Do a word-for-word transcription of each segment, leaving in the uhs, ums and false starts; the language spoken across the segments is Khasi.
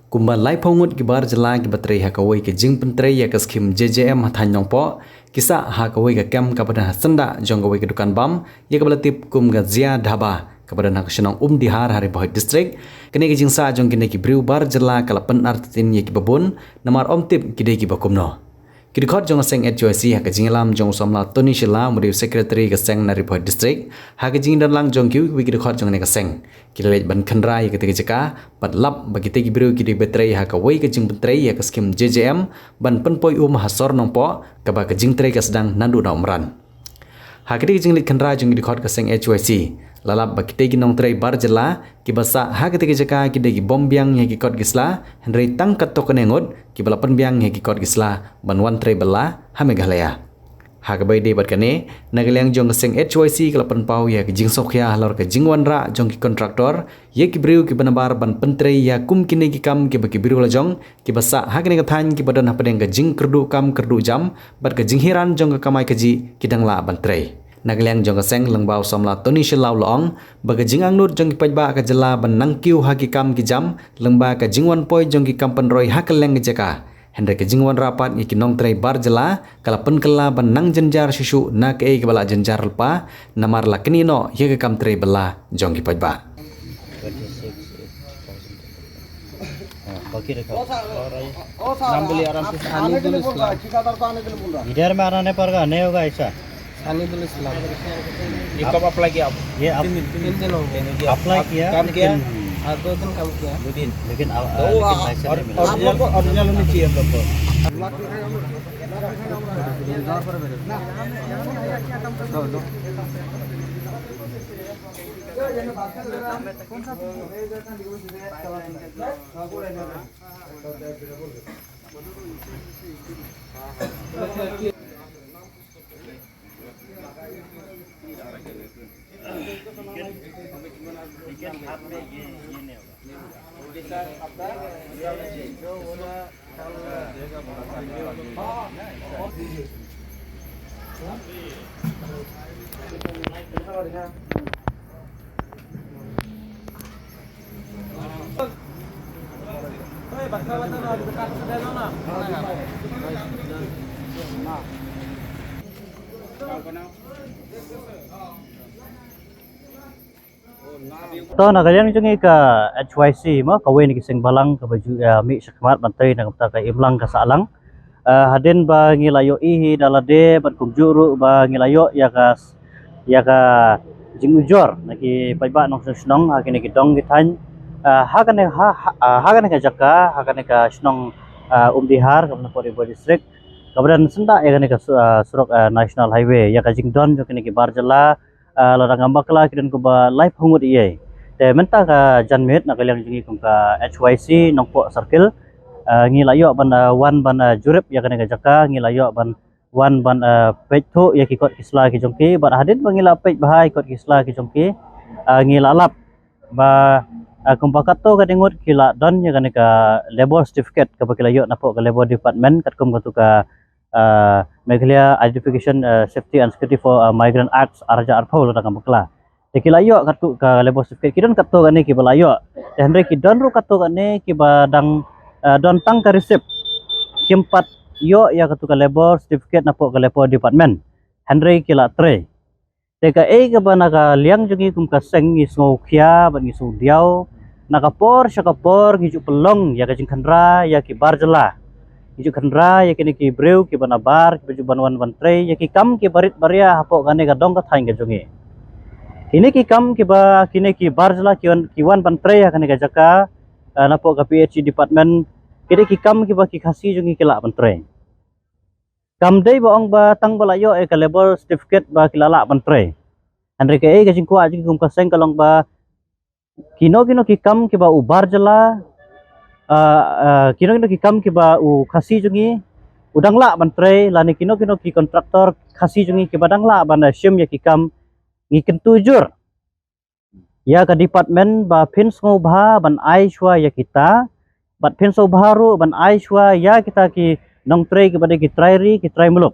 Kumba laiphew ngut ki bar jylla kiba trei ha kawei ka jingpyntrei ïa ka skhim J J M ha thaiñ Nongpoh, ki sah ha kawei ka kem kaba don ha syndah jong kawei ka dukan bam, ïa kaba la tip kum ka Zia Dhaba, kaba don ha ka shnong Umdihar ha Ri Bhoi District. Kane ka jingsah jong kine ki briew bar jylla ka la pynartatien ïa kiba bun, namar ym tip ki dei kiba kumno. Ki dkhot jong ka seng H Y C ha ka jingïalam jong u samla Tony Shylla, u dei u secretary ka seng na Ri Bhoi District, ha ka jingdon lang jong ki, ki dkhot jong kane ka seng, ki la leit ban khynra ïa kata ka jaka, bad lap ba kita ki briew ki dei ba trei ha kawei ka jingpyntrei ïa ka skhim J J M, ban pynpoi um ha sor Nongpoh, kaba ka jingtrei ka sdang naduh na Umran. Ha kata ka jingleit khynra jong ki dkhot ka seng H Y C, la lap ba kita ki nongtrei bar jylla, kiba sah ha kata ka jaka ki dei ki bym biang ïa ki kot ki sla, hynrei tang katto katne ngut, kiba la pynbiang ïa ki kot ki sla, ban wan trei bylla ha Meghalaya. Ha kaba ïadei bad kane, na ka liang jong ka seng H Y C ka la pynpaw ïa ka jingsngewkhia halor ka jingwanrah jong ki kontraktor, ïa ki briew kiba nabar ban pyntrei ïa kum kine ki kam kiba ki briew la jong, kiba sah ha kane ka thaiñ kiba don hapdeng ka jingkyrduh kam kyrduh jam, bad ka jinghiran jong ka kamai kajih ki dang lah ban trei. Na ka liang jong ka seng lyngba u samla Tony Shylla u la ong, ba ka jingangnud jong ki paidbah ka jylla ban nang kiew ha ki kam ki jam, lyngba ka jingwan poi jong ki kam pynroi ha kylleng ka jaka. Hynrei ka jingwanrah pat ïa ki nongtrei bar jylla, ka la pynkylla ban nang jynjar shuh shuh na kaei kaba la jynjar lypa, namar la knieh noh ïa ka kam trei bylla jong ki paidbah. हाँ, बाकी रखो। और ये नाम बोलिए आराम से, सानिदुल इस्लाम। इधर में आने पर का नहीं होगा ऐसा? सानिदुल इस्लाम। ये कब अप्लाई किया आप? ये आप तीन दिन, तीन दिन हो गए। अप्लाई आप किया, काम किया? लेकिन हाँ, दो दिन काम किया। दो दिन। लेकिन आ-, तो आ, वो लेकिन पैसा और नहीं मिला। ओरिजिनल, ओरिजिनल होनी चाहिए हम लोग को। To na ka liang jong ngi ka H Y C mo, kawei na ki seng balang kaba ju, eh, mih shakhmat ban trei na ka bynta ka imlang ka sahlang. Eh, hadien ba ngi la ïohi hi da lade bad kumjuh ruh ba ngi la ïoh ïa ka, ïa ka jingujor na ki paidbah nongshong shnong ha kine ki dong ki thaiñ. Eh, ha kane ha, ha, eh, ha kane ka jaka, ha kane ka shnong, eh, Umdihar, kaba na Ri Bhoi District, kaba don syndah ïa kane ka su-, eh, surok, eh, National Highway, ïa ka jingdon jong kine ki bar jylla, eh, lada ngam bakla ki don kumba laiphew ngut ïa. Te mynta ka janmiet na ka liang jong ngi kum ka H Y C Nongpoh Circle, eh, ngi la ïoh ban, eh, wan ban, eh, jurip ïa kane ka jaka, ngi la ïoh ban wan ban, eh, peit thuh ïa ki kot ki sla ki jong ki, bad hadien ba ngi la peit bha ïa ki kot ki sla ki jong ki, eh, ngi la lap ba, eh, kumba katto katne ngut ki la don ïa kane ka labour certificate kaba ki la ïoh napoh ka Labour Department, katkum katu ka, eh, Meghalaya Identification, eh, Safety and Security for, eh, Migrant Act ar hajar arphew lada ngam bakla. Te ki la ïoh katto ka labour certificate, ki don katto katne kiba la ïoh. Te hynrei ki don ruh katto katne kiba dang, eh, don tang ka receipt. Kim pat ïoh ïa katto ka labour certificate napoh ka Labour Department. Hynrei ki la trei. Te kaei kaba na ka liang jong ngi kum ka seng ngi sngewkhia bad ngi sngewdiaw, na ka por sha ka por ngi ju pynlong ïa ka jingkhynra ïa ki bar jylla. Ngi ju khynra ïa kine ki briew kiba nabar kiba ju ban wan ban trei ïa ki kam kiba rit baria hapoh kane ka dong ka thaiñ ka jong ngi. Kine ki kam kiba kine ki bar jylla ki wan, ki wan ban trei ha kane ka jaka, eh, napoh ka P H E department, kine ki kam kiba ki Khasi jong ngi ki lah ban trei. Kam dei ba ong ba tang ba la ïoh ïa ka labour certificate ba ki la lah ban trei. Hynrei kaei ka jingkwah jong ngi kum ka seng ka long ba kino kino ki kam kiba u bar jylla, ah, ah, kino kino ki kam kiba u Khasi jong ngi u dang lah ban trei, lane kino kino ki kontraktor Khasi jong ngi kiba dang lah ban, ah, shim ïa ki kam, ngi kyntu jur ïa ka department ba phin sngewbha ban ai shuwa ïa kita, bad phin sngewbha ruh ban ai shuwa ïa kita ki nongtrei kiba dei ki trai ri ki trai muluk.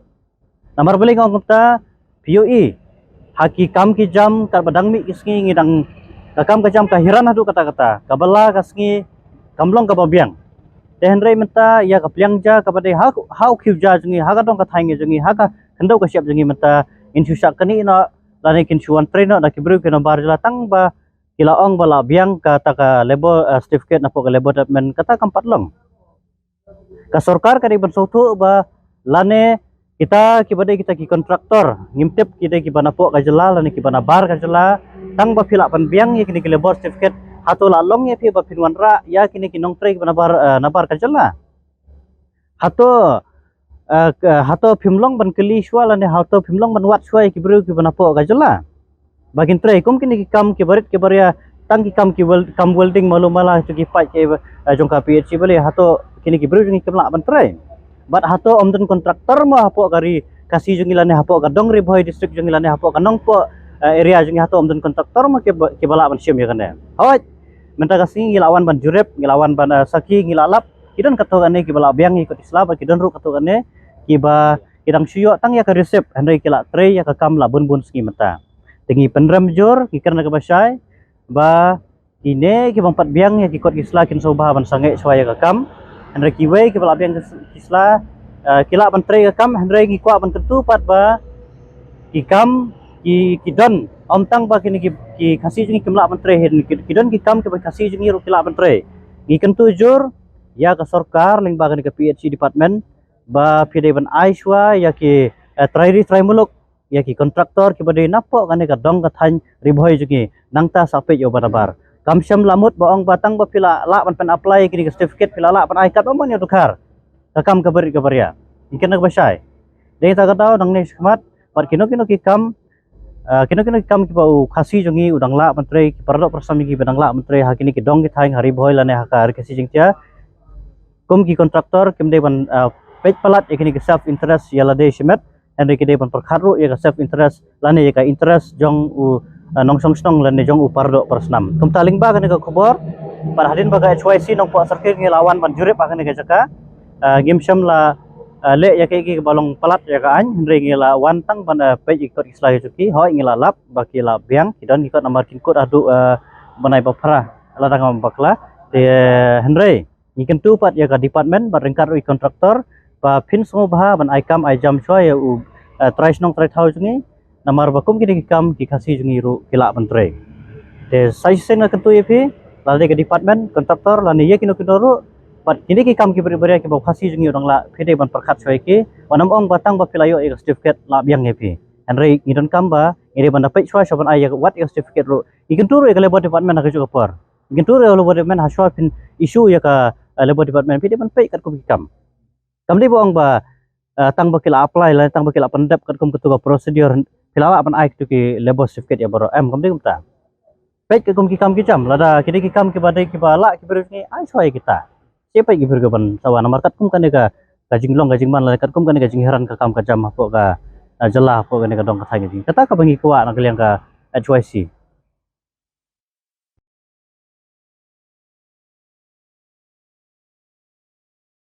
Namar balei nga ong kumta, phi ïohi ha ki kam ki jam katba dang mih ki sngi ngi dang, ka kam ka jam ka hiran haduh katta katta, kaba la ka sngi kam long kaba biang. Te hynrei mynta ïa ka pliang ja kaba dei ha, ha u khiew ja jong ngi, ha ka dong ka thaiñ jong ngi, ha ka khyndew ka shyiap jong ngi mynta, ngin shu shah knieh noh lane kin shu wan trei noh da ki briew ki nombar jylla tang ba ki la ong ba la biang kata ka labour, eh, certificate napoh ka labour department, kata kam pat long. Ka sorkar ka dei ban sngewthuh ba lane kita kiba dei kita ki kontraktor, ngim tip ki dei kiba napoh ka jylla lane kiba nabar ka jylla, tang ba phi lah ban biang ïa kine ki labour certificate, hato la long ïa phi ba phin wanrah ïa kine ki nongtrei kiba nabar, eh, nabar ka jylla? Hato, eh, ka, hato phim long ban kylli shuwa lane hato phim long ban wad shuwa ïa ki briew kiba napoh ka jylla ba kin trei kum kine ki kam kiba rit kiba ria, tang ki kam ki wel-, kam welding malu mala, to ki paid ki, eh, jong ka P H E balei, hato kine ki briew jong ngi kim lah ban trei? Bad hato ym don kontraktor mo hapoh ka ri Khasi jong ngi lane hapoh ka dong Ri Bhoi district jong ngi lane hapoh ka Nongpoh, eh, area jong ngi, hato ym don kontraktor mo kiba, kiba lah ban shim ïa kane? Hooid, mynta ka sngi ngi la wan ban jurip, ngi la wan ban, eh, sakhi, ngi la lap, ki don katto katne kiba la biang ïa ki kot ki sla bad ki don ruh katto katne kiba ki dang shu ïoh tang ïa ka receipt, hynrei ki la trei ïa ka kam la bun bun sngi mynta. Te ngi pynrem jur, ngi kren da kaba shai ba kine ki bym pat biang ïa ki kot ki sla kin sngewbha ban sangeh shuwa ïa ka kam. Hynrei kiwei kiba la biang ki sla, eh, ki lah ban trei ka kam, hynrei ngi kwah ban kyntu pat ba ki kam ki, ki don, ym tang ba kine ki, ki Khasi jong ngi kim lah ban trei, hynrei ki, ki don ki kam kiba Khasi jong ngi ruh ki lah ban trei. Ngi kyntu jur ïa ka sorkar lyngba kane ka P H E department ba phi dei ban ai shuwa ïa ki, eh, trai ri trai muluk, ïa ki kontraktor kiba dei napoh kane ka dong ka thaiñ Ri Bhoi jong ngi, nangta sa peit ïa uba nabar. Kam shym la mut ba ong ba tang ba phi la lah ban pyn-apply ïa kine ki certificate phi la lah ban ai katba mon ïa u dkhar. Ka kam kaba rit kaba ria. Ngi kren da kaba shai. Dei ta ka daw nangne shakhmat bad kino kino ki kam, ah, kino kino ki kam kiba u Khasi jong ngi u dang lah ban trei, ki paradoh parasnam jong ngi ba dang lah ban trei ha kine ki dong ki thaiñ ha Ri Bhoi lane ha ka Ri Khasi Jaiñtia, kum ki kontraktor kim dei ban, ah, peit palat ïa kine ki self interest ïa lade shimet, hynrei ki dei ban pyrkhat ruh ïa ka self interest lane ïa ka interest jong u, ah, nongshong shnong lane jong u paradoh parasnam. Kumta lyngba kane ka khubor, bad hadien ba ka H Y C Nongpoh Circle ngi la wan ban jurip ha kane ka jaka, ah, ngim shym la, ah, leh ïa kaei kaei kaba long palat ïa ka aiñ, hynrei ngi la wan tang ban, ah, peit ïa ki kot ki sla ki jong ki, hooid ngi la lap ba ki la biang, ki don ki kot namar kin kut haduh, ah, bnai ba phra lada ngam bakla. Te, ah, hynrei ngi kyntu pat ïa ka department bad ryngkat ruh ïa ki kontraktor ba phin sngewbha ban ai kam ai jam shuwa ïa u, eh, trai shnong trai thaw jong ngi, namar ba kum kine ki kam ki Khasi jong ngi ruh ki lah ban trei. Te sa shisien nga kyntu ïa phi, lada ka department, kontraktor lane ïa kino kino ruh, bad kine ki kam kiba rit ba ria kiba u Khasi jong ngi u dang lah, phi dei ban pyrkhat shuwa ïa ki, wat nym ong ba tang ba phi la ïoh ïa ka certificate la biang ïa phi. Hynrei ngi donkam ba ngi dei ban da peit shuwa shuwa ban ai ïa wat ïa ka certificate ruh. Ngi kyntu ruh ïa ka labour department ha kajuh ka por. Ngi kyntu ruh ïa ka labour department ha shuwa phin issue ïa ka, eh, labour department, phi dei ban peit katkum ki kam. Kam dei ba ong ba, eh, tang ba ki la apply lane tang ba ki la pyndep katkum katu ka procedure phi la lah ban ai katu ki labour certificate ïa baroh. Em, kam dei kumta. Peit katkum ki kam ki jam, lada ki dei ki kam kiba dei kiba lah ki briew jong ngi, ai shuwa ïa kita. Shu peit ki briew kiban sawa, namar katkum kane ka, ka jinglong ka jingman lane katkum kane ka jinghiar ka kam ka jam hapoh ka, eh, jylla hapoh kane ka dong ka thaiñ jong ngi. Kata kaba ngi kwah na ka liang ka H Y C.